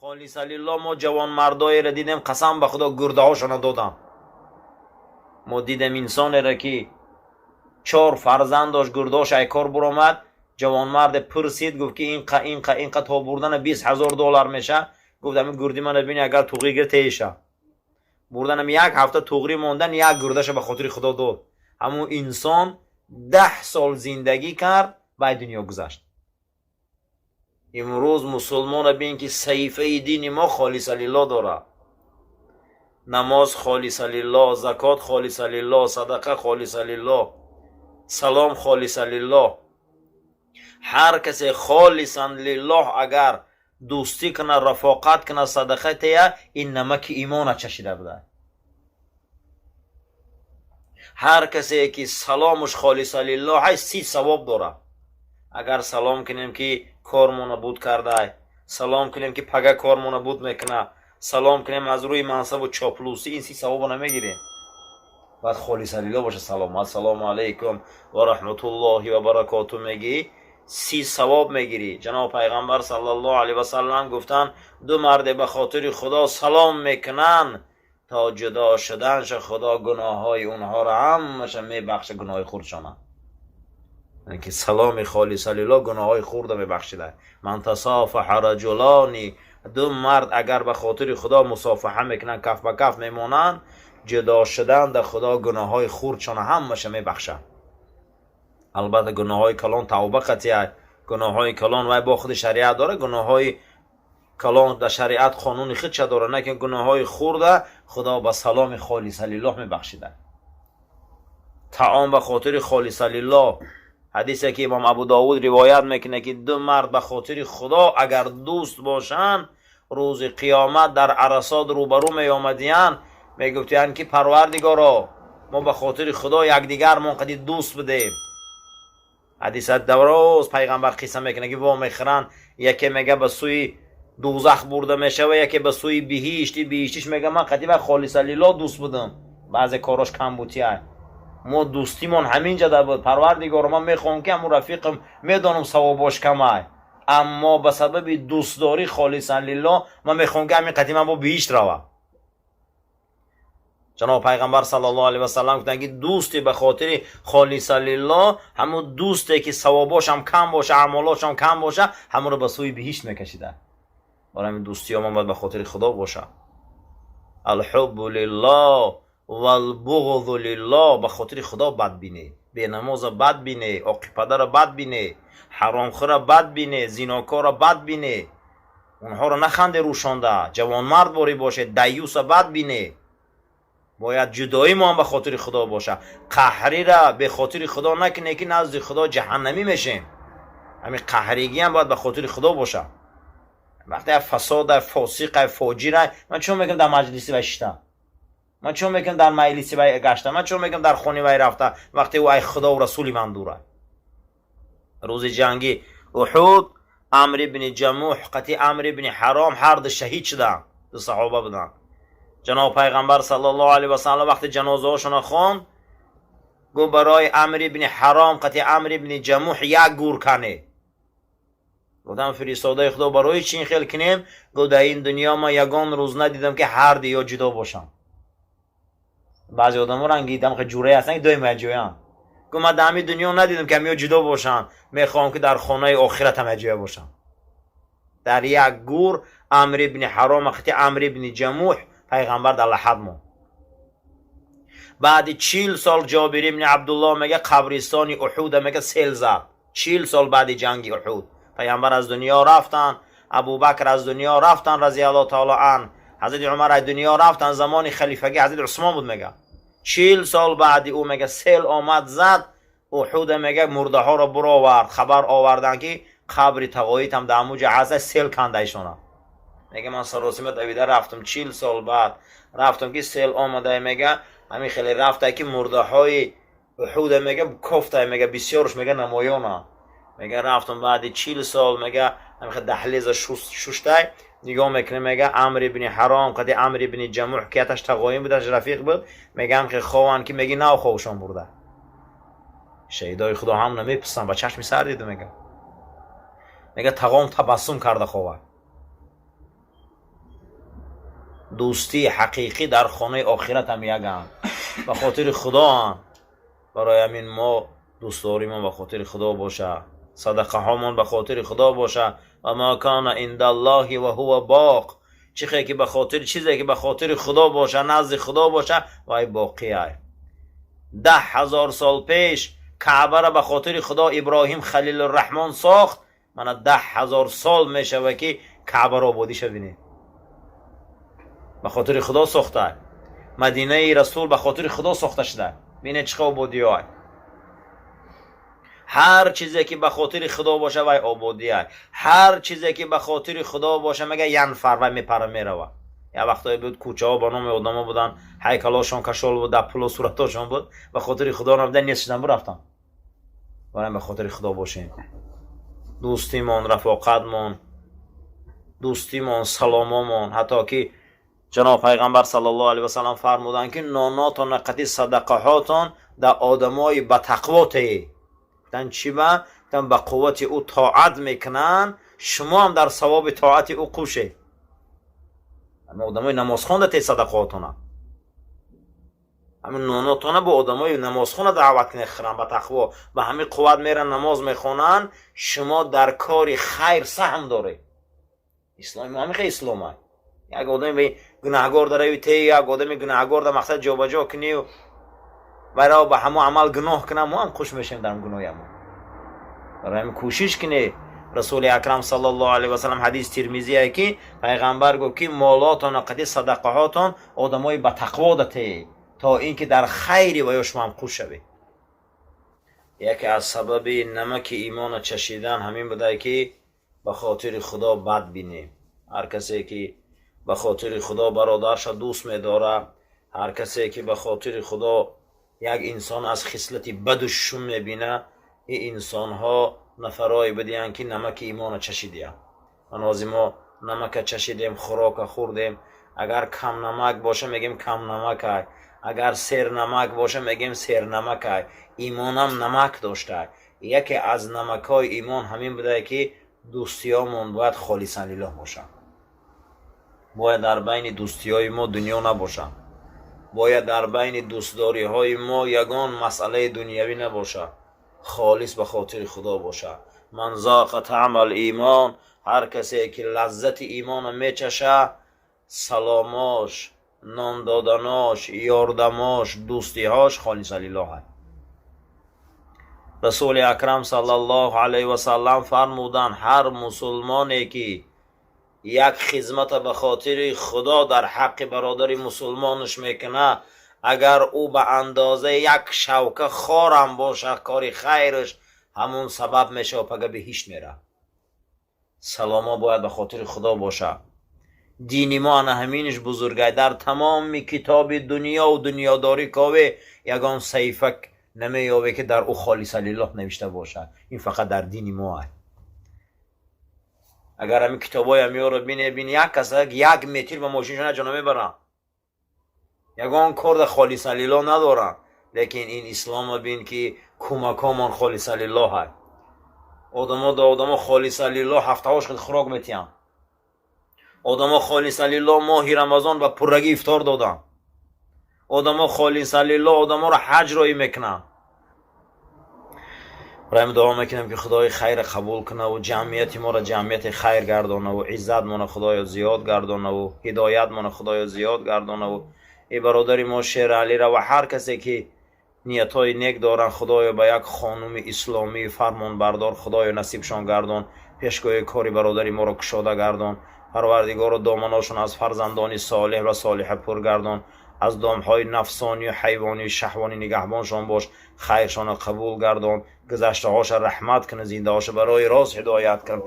Холиса лиллоҳ мо ҷавонмардоеро дидем, қасам ба Худо, гурдаҳошона доданд. Мо дидем инсонеро, ки чор фарзанд дошт, гурдаош ай кор буромад. Ҷавонмарде пурсид, гуфт, ки инқа, инқа, инқа то бурдана 20 000 доллар меша. Гуфт: «Ами гурди мана бини, агар туғри гир, теиша». Бурданам, як ҳафта туғрӣ мондан, як гурдаша ба хотири Худо дод. Ҳамун инсон 10 сол зиндагӣ кард, баъд дунё гузашт. Имрӯз мусулмона бин, ки саҳифаи дини мо холиса лиллоҳ дорад: намоз холиса лиллоҳ, закот холиса лиллоҳ, садақа холиса лиллоҳ, салом холиса лиллоҳ. Ҳар касе холисан лиллоҳ агар дӯстӣ кунад, рафоқат кунад, садақа тея, ин намаки имона чашида буда. Ҳар касе ки саломуш холиса лиллоҳ ҳай, 30 савоб дорад. Агар салом кунем, ки кормона буд кардай, салом кунем, ки пага кормона буд мекуна, салом кунем аз рӯи мансабу чоплусӣ, ин 30 савобо намегирем. Бояд холиса лиллоҳ боша салом. «Ассалому алайкум ва раҳматуллоҳи ва баракоту» мегӣ, 30 савоб мегирӣ. Ҷаноб Пайғамбар саллаллоҳу алайҳи васаллам гуфтанд: «Ду марде ба хотири Худо салом мекунанд, то ҷудо шуданша Худо гуноҳҳои онҳоро ҳамаша мебахша, гуноҳи хурдшона». Ки саломи холиса лиллоҳ гуноҳҳои хурда мебахшида. «Ман тасофаҳа раҷулони», ду мард агар ба хотири Худо мусофаҳа мекунанд, каф ба каф мемонанд, ҷудо шудан да Худо гуноҳҳои хурдшона ҳамаша мебахшад. Албатта, гуноҳҳои калон тавба қатъия, гуноҳҳои калон вай бо худи шариат дорад, гуноҳҳои калон дар шариат қонуни худша дорад, на ки гуноҳҳои хурда Худо ба саломи холиса лиллоҳ мебахшида. Таом ба хотири холиса лиллоҳ. Ҳадисе, ки имом Абу Довуд ривоят мекунад, ки ду мард ба хотири Худо агар дӯст бошанд, рӯзи қиёмат дар арасот рӯбарӯ меомадиянд, мегуфтиянд, ки: «Парвардигоро, мо ба хотири Худо якдигармон қади дӯст будем». Ҳадиса дароз Пайғамбар қисса мекунад, ки вомехӯранд, яке мега ба сӯи дӯзах бурда мешава, яке ба сӯи биҳишт. Биҳиштиш мега: «Ман қади вай холиса лиллоҳ дӯст будам, баъзе корош камбутия, мо дӯстимон ҳамин ҷада буд. Парвардигоро, ман мехоҳам, ки ҳамун рафиқам, медонам, савобош камай, аммо ба сабаби дӯстдорӣ холисан лиллоҳ ман мехоҳам, ки ҳамин қади ман бо биҳишт рава». Ҷаноб Пайғамбар саллаллоҳу алайҳи васаллам гуфтанд, ки дӯсте ба хотири холиса лиллоҳ, ҳамун дӯсте, ки савобошам кам боша, аъмолошам кам боша, ҳамонро ба сӯи биҳишт мекашида. Барои ҳамин дӯстиёмон бояд ба хотири Худо боша. Алҳуббу лиллоҳ валбуғзу лиллоҳ. Ба хотири Худо бад бине, бенамоза бад бине, оқипадара бад бине, ҳаромхӯра бад бине, зинокорра бад бине, онҳоро наханде рӯшонда, ҷавонмард борӣ бошед, даюса бад бине. Бояд ҷудоӣ мо ҳам ба хотири Худо боша. Қаҳрира бехотири Худо накуне, ки назди Худо ҷаҳаннамӣ мешем. Ҳамин қаҳригиам бояд ба хотири Худо боша. Вақте як фасода, фосиқа, фоҷира, ман чон мекунам дар маҷлиси вай шиштам, ман чон мекунам дар майлиси вай гаштам, ман чон мекунам дар хони вай рафта, вақте ӯ ай Худову расули ман дура? Рӯзи ҷанги Уҳуд Амр ибни Ҷамуҳ қати Амр ибни Ҳаром ҳарду шаҳид шуданд, ду саҳоба буданд. Ҷаноб Пайғамбар саллаллоҳу алайҳи васаллам вақте ҷанозаҳошона хонд, гуфт: «Барои Амр ибни Ҳаром қати Амр ибни Ҷамуҳ як гур кане». Гуфтам: «Фиристодаи Худо, барои чӣ ин хел кунем?» Гуфт: «Дар ин дунё ман ягон рӯз надидам, ки ҳарди ё ҷудо бошам». Баъзе одамо ранги дам ҷурае ҳастанд, ки доим якҷоянд. Гуфт: «Ман дар ҳамин дунё надидам, ки ҳамиё ҷудо бошанд. Мехоҳам, ки дар хонаи охиратам якҷоя бошам». Дар як гур Амр ибни Ҳаром қати Амр ибни Ҷамуҳ Пайғамбар дар лаҳад монд. Баъди 40 сол, Ҷобир ибни Абдуллоҳ мега, қабристони Уҳуда, мега, сел зад. 40 сол баъди ҷанги Уҳуд Пайғамбар аз дунё рафтанд, Абубакр аз дунё рафтанд, разиаллоҳу таоло ан, ҳазрати Умар аз дунё рафтанд, замони халифагӣ ҳазрати Усмон буд. Мега, 40 сол баъди ӯ, мега, сел омад, зад Уҳуда, мега, мурдаҳоро буровард. Хабар оварданд, ки қабри тағоитам дар ҳамуҷа ҳаста, сел канда ишона. Мега, ман саросима давида рафтам. 40 сол баъд рафтам, ки сел омада, мега, ҳамин хеле рафта, ки мурдаҳои Уҳуда, мега, кофта, мега, бисёрш, мега, намоёна. Мега, рафтам баъди 40 сол, мега, ҳамин даҳлеза шуштай нигоҳ мекунем, мега, Амр ибни Ҳаром қади Амр ибни Ҷамуҳ, ки яташ тағоим буд, рафиқ буд, мега, ҳам хованд, ки меги нав ховшон бурда. Шаҳидои Худо ҳам намеписанд, ба чашми сар диду, мега, тағом табассум карда ховад. Дӯстии ҳақиқӣ дар хонаи охират ҳам яганд, ба хотири худоанд. Барои ҳамин мо дӯстдоримон ба хотири Худо боша, садақаҳомон ба хотири Худо боша. Ва ма кана индаллоҳи ва ҳува боқ. Чихе ки ба хотири чизе ки ба хотири Худо боша, назди Худо боша, вай боқиай. 10 000 сол пеш Каъбара ба хотири Худо Иброҳим Халилурраҳмон сохт. Мана 10 000 сол мешава, ки Каъбаро ободиша бинед, ба хотири Худо сохта. Мадинаи Расул ба хотири Худо сохта шуда, бинед чӣ қа ободиҳо. Ҳар чизе ки ба хотири Худо боша, вай ободиай. Ҳар чизе ки ба хотири Худо боша, мега янфар, вай мепара, мерава. Як вақтое буд, кӯчаҳо ба номи одамо буданд, ҳайкалошон кашол буд, дар пуло суратошон буд. Ба хотири Худо набуда, нест шудан, бурафтам. Барои ба хотири Худо бошем дӯстимон, рафоқатмон, дӯстимон, саломомон. Ҳатто ки ҷаноб Пайғамбар саллаллоҳу алайҳи васаллам фармуданд, ки нонотон қати садақаҳотон дар одамои ба тақво тее. Гуфтанд: чӣ ба? Гуфтанд: ба қуввати ӯ тоат мекунанд, шумо ҳам дар савоби тоати ӯ қӯшед. Одамои намозхонда те садақаотона, ҳамин нонотона бо одамои намозхона даъват кунед, хӯран, ба тақво, ба ҳамин қувват меран, намоз мехонанд, шумо дар кори хайр саҳм доред. Исломи мо ҳамин хел ислома. Як одами гунаҳгор дарави те, як одами гунаҳгор дар мақсад ҷобаҷо кунию вайро ба ҳамо амал гуноҳ кунам, мо ҳам хуш мешавем дар гуноҳямо. Барои ҳамин кӯшиш кунед. Расули Акрам саллаллоҳу алайҳи васаллам, ҳадис Тирмизие, ки Пайғамбар гуфт, ки молотон қади садақаҳотон одамои ба тақво дате, то ин ки дар хайри ва ё шумо ҳам хуш шавед. Яке аз сабаби намаки имона чашидан ҳамин будае, ки ба хотири Худо бад бинем. Ҳар касе ки ба хотири Худо бародарша дӯст медорад, ҳар касе ки ба хотири Худо як инсон аз хислати баду шум мебинад, ин инсонҳо нафарое будиянд, ки намаки имона чашидиянд. Манози мо намака чашидем, хӯрока хӯрдем. Агар кам намак боша, мегем кам намакай, агар сер намак боша, мегем сер намакай. Имонам намак дошта. Яке аз намакҳои имон ҳамин будае, ки дӯстиёмон бояд холисан лиллоҳ бошад. Бояд дар байни дӯстиҳои мо дунё набошад, бояд дар байни дӯстдориҳои мо ягон масъалаи дунявӣ набошад, холис ба хотири Худо бошад. Ман зоқа таъмал имон, ҳар касе ки лаззати имона мечаша, саломош, нон доданош, ёрдамош, дӯстиҳош холиса лиллоҳ. Расули Акрам саллаллоҳу алайҳи васаллам фармуданд: ҳар мусулмоне ки як хизмата ба хотири Худо дар ҳаққи бародари мусулмонаш мекунад, агар ӯ ба андозаи як шавка хорам бошад, кори хайраш ҳамун сабаб мешава, пага биҳишт меравад. Саломо бояд ба хотири Худо бошад. Дини мо ана ҳаминаш бузургай. Дар тамоми китоби дунёву дунёдорӣ кове, ягон саҳифа намеёбе, ки дар ӯ холиса лиллоҳ навишта бошад. Ин фақат дар дини мо аст. Агар ҳамин китобҳои ҳамиёро бине, бин, як кас як метр ба мошиншона ҷона мебаранд, ягон кор дар холиса лиллоҳ надоранд. Лекин ин ислома бин, ки кӯмакҳомон холиса лиллоҳ ҳай. Одамо да одамо холиса лиллоҳ ҳафтаҳош хел хӯрок метиҳанд. Одамо холиса лиллоҳ моҳи Рамазон ба пуррагӣ ифтор доданд. Одамо холиса лиллоҳ одаморо ҳаҷ роӣ мекунанд. Барои дуо мекунем, ки Худои хайра қабул кунаву ҷамъияти моро ҷамъияти хайр гардонаву иззатмона Худоё зиёд гардонаву ҳидоятмона Худоё зиёд гардонаву и бародари мо Шералира ва ҳар касе ки ниятҳои нек доранд, Худоё, ба як хонуми исломии фармонбардор, Худоё, насибшон гардон. Пешгоҳи кори бародари моро кушода гардон. Парвардигоро, доманошон аз фарзандони солеҳ ва солиҳа пур гардон. Аз домҳои нафсонию ҳайвонию шаҳвонӣ нигаҳбоншон бош. Хайршонро қабул гардон, гузаштаҳоша раҳмат кун, зиндаҳоша барои рост ҳидоят кун.